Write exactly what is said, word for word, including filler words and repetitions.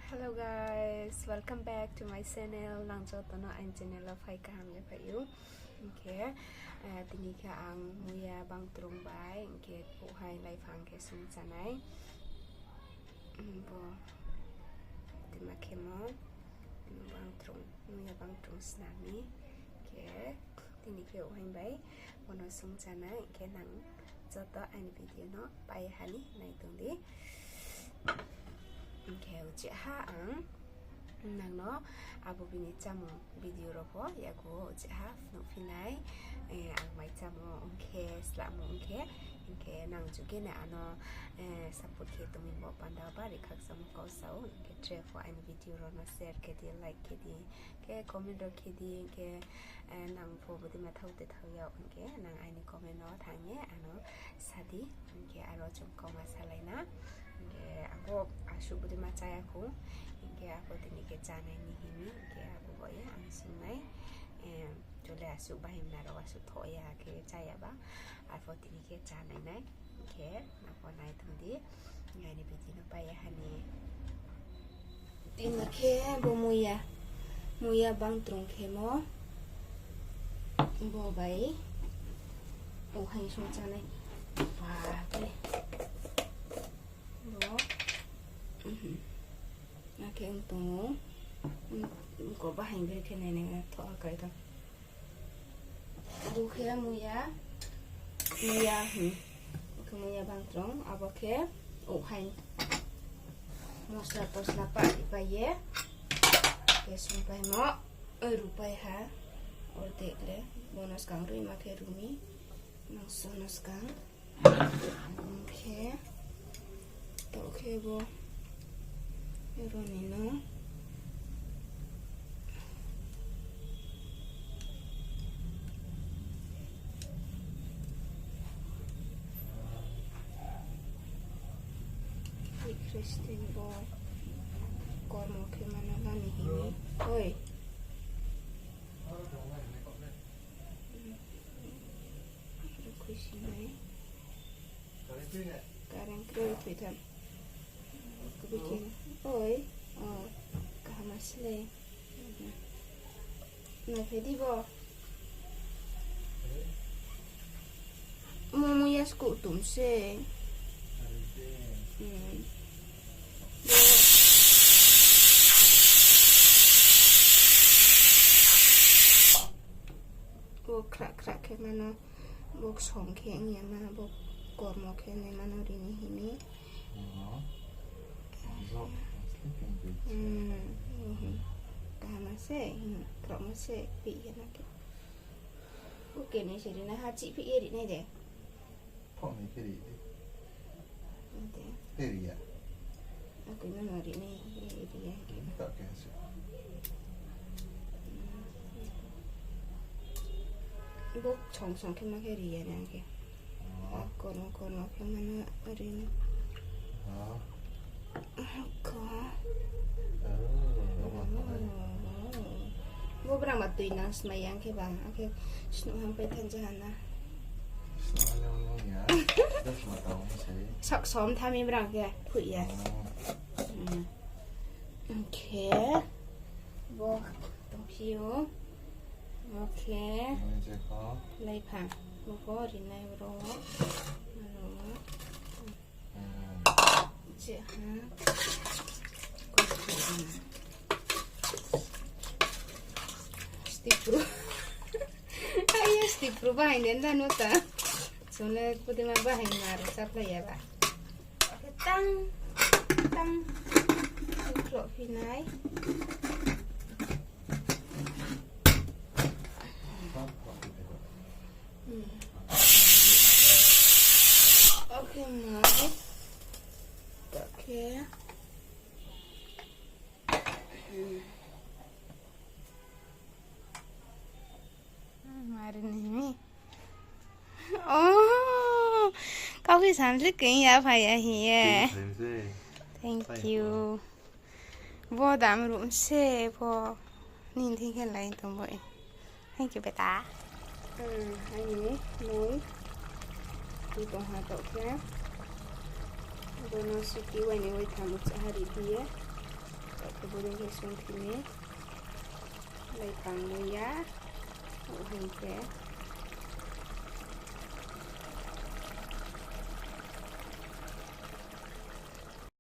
Hello guys, welcome back to my channel. Nang joto no aini channel wo phai kaham ya phai ou. Hing khe, eh, tini khe ang muiya bangtrung bai, hing khe ouhai laiphang khe sung chánai. Bo, tima khemo, bangtrung, muiya bangtrung snami. Khe, tini khe ouhai bai, bono sung chánai, hing khe nang joto aini video no pai ha ni nai tong di. Hing khe uchih ha ang nang no abo bini chámung video rao pho yago uchih ha phnuh phi nai, eh, ang mai chámo ong khe, slamo ong khe, hing khe nang ju khe nai ano, eh, support khe tongmi bo panda ba ri khakchangmo kau sa ou, hing khe tre pho aini video rao no share khe di, like khe di, khe comment rao khe di, hing khe, eh, nang pho bodei ma thao te thao ya, hing khe nang aini comment no thanng ye ano sa di, hing khe aro chung kauma salai na, hing khe abo asuh bodei ma chá ya khou, hing khe abo tini khe chánai ni hing mi, hing khe abo bo ye ang sung nai, eh, chole asuh bahai mna rao asuh thoh ya khe chá ya ba, arpho tini khe chánai nai. Hing khe nang pho nai tong di, aini video no pai ya ha ni. Tini khe bo muiya, muiya bangtrung khemo, bo bai ouhai sung chánai. Ba khe bo, mhm. Akhe ong tong ou, ko bahai bere khe nai nai thoh ha krai tong. Abo khe muiya, muiya, hmm. Abo khe muiya bangtrung, abo khe ouhai. Mosla tosla pah ri pai ye. Khe sungpaimo, rupai ha. Ordek le, bono skang ruima khe ru mi. Mangso no skang. Khe, taoh khe bo roni no. Christine bo kormo khe mano nani hini. Oi. Khuisinai. Current kroi thoi tham. Oi, o, kaham se le. Nai phai di bo. Mo muiya skuh tum se. Hmm. Bo, bo khra khra khe mano. Bo ksong khe ong ya ma, bo kormo khe nai mano rini hini. Hmm, hmm. Kaham se, hmm, kromo se, pi ya na khe. Bo keni se ri na ha, chih phi ye ri nai de. Phone ni khe ri de. Ade. Khe ri ya. Akoi no no ri nai, ri ya khe. Ka khe se. Bo song song khe ma khe ri ya nang khe. Ah. Kono kono khe ma no ri nai. Ah. Ko. Oh, oh, oh. Bo brang ba tui nang smai yang khe ba, akhe snuh ham pai than jaha na. Snuh ham yang ya. Dak ma tang se. Sak som thami brang khe, phui ya. Oh. Hmm. Khe, bo tongphi ou. Bo khe. Laiphang. Bo pho ri nai bro. Aro. Hmm. Je ha. Stipru. Aye, stipru bahai nen da no ta. Sone kudima bahai mar chapla ya ba. Tang, tang. Khlo phi nai. Hmm. Okay, mai. Okay. Hmm. Mari ni mi. Oh, kau khe san se keng ya phai ya hi ye. Thank you. Bo dam rum se bo. Nini thing khe lai tong bo e. Thank you, beta. Hmm, aini mui. Tui tong ha taoh khe. Bono siki waini wai tham uchih ha ri phi ye. Khe bodei khe sungthi mi. Lai pang mo ya. O hing khe.